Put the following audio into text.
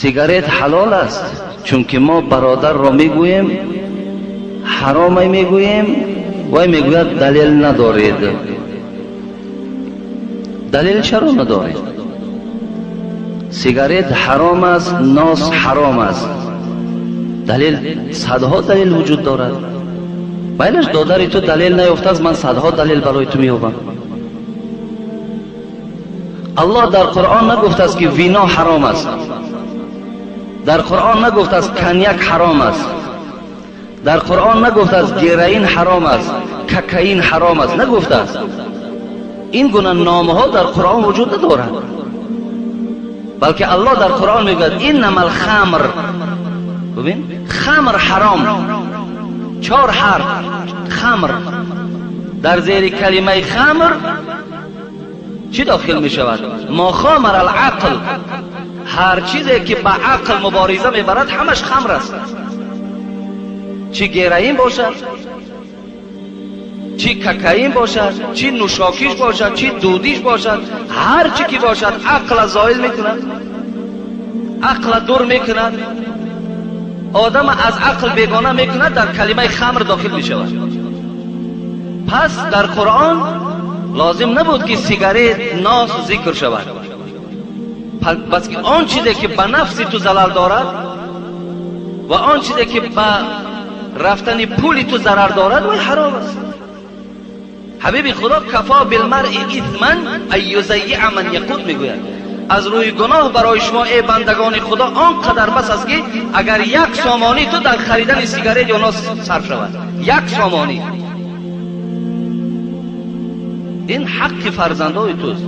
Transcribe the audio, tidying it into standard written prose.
Сигарет ҳалол аст, чунки мо бародарро мегӯем, ҳаромай мегӯем, вай мегӯяд далел надоред. Далел чаро надоред? Сигарет ҳаром аст, нос ҳаром аст. Далел, садҳо далел вуҷуд дорад. Майлаш, додари ту далел наёфтааст, ман садҳо далел барои ту меёбам. Аллоҳ дар Қуръон нагуфтааст, ки вино ҳаром аст. Дар Қуръон нагуфтааст, коньяк ҳаром аст. Дар Қуръон нагуфтааст, героин ҳаром аст, кокаин ҳаром аст. Нагуфтааст. Ин гуна номҳо дар Қуръон вуҷуд надорад. Балки Аллоҳ дар Қуръон мегӯяд: иннамал хамр. Бибин, хамр ҳаром. Чор ҳарф хамр. Дар зери калимаи хамр чӣ дохил мешавад? Ма хомар алақл. Ҳар чизе ки ба ақл мубориза мебарад, ҳамаш хамр аст. Чӣ героин бошад, чӣ кокаин бошад, чӣ нӯшокиш бошад, чӣ дудиш бошад, ҳар чӣ ки бошад, ақла зоил мекунад, ақла дур мекунад, одам аз ақл бегона мекунад, дар калимаи хамр дохил мешавад. Пас дар Қуръон лозим набуд, ки сигарет, нос зикр шавад. Бас ки он чизе ки ба нафси ту залал дорад ва он чизе ки ба рафтани пули ту зарар дорад, вай ҳаром аст. Ҳабиби Худо кафо билмаръи исман ан юзаййиа ман яқут мегӯяд. Аз рӯи гуноҳ барои шумо, эй бандагони Худо, он қадар бас аст, ки агар як сомонӣ ту дар харидани сигарет ё нос сарф шавад. Як сомонӣ. Ин ҳаққи фарзандои туст.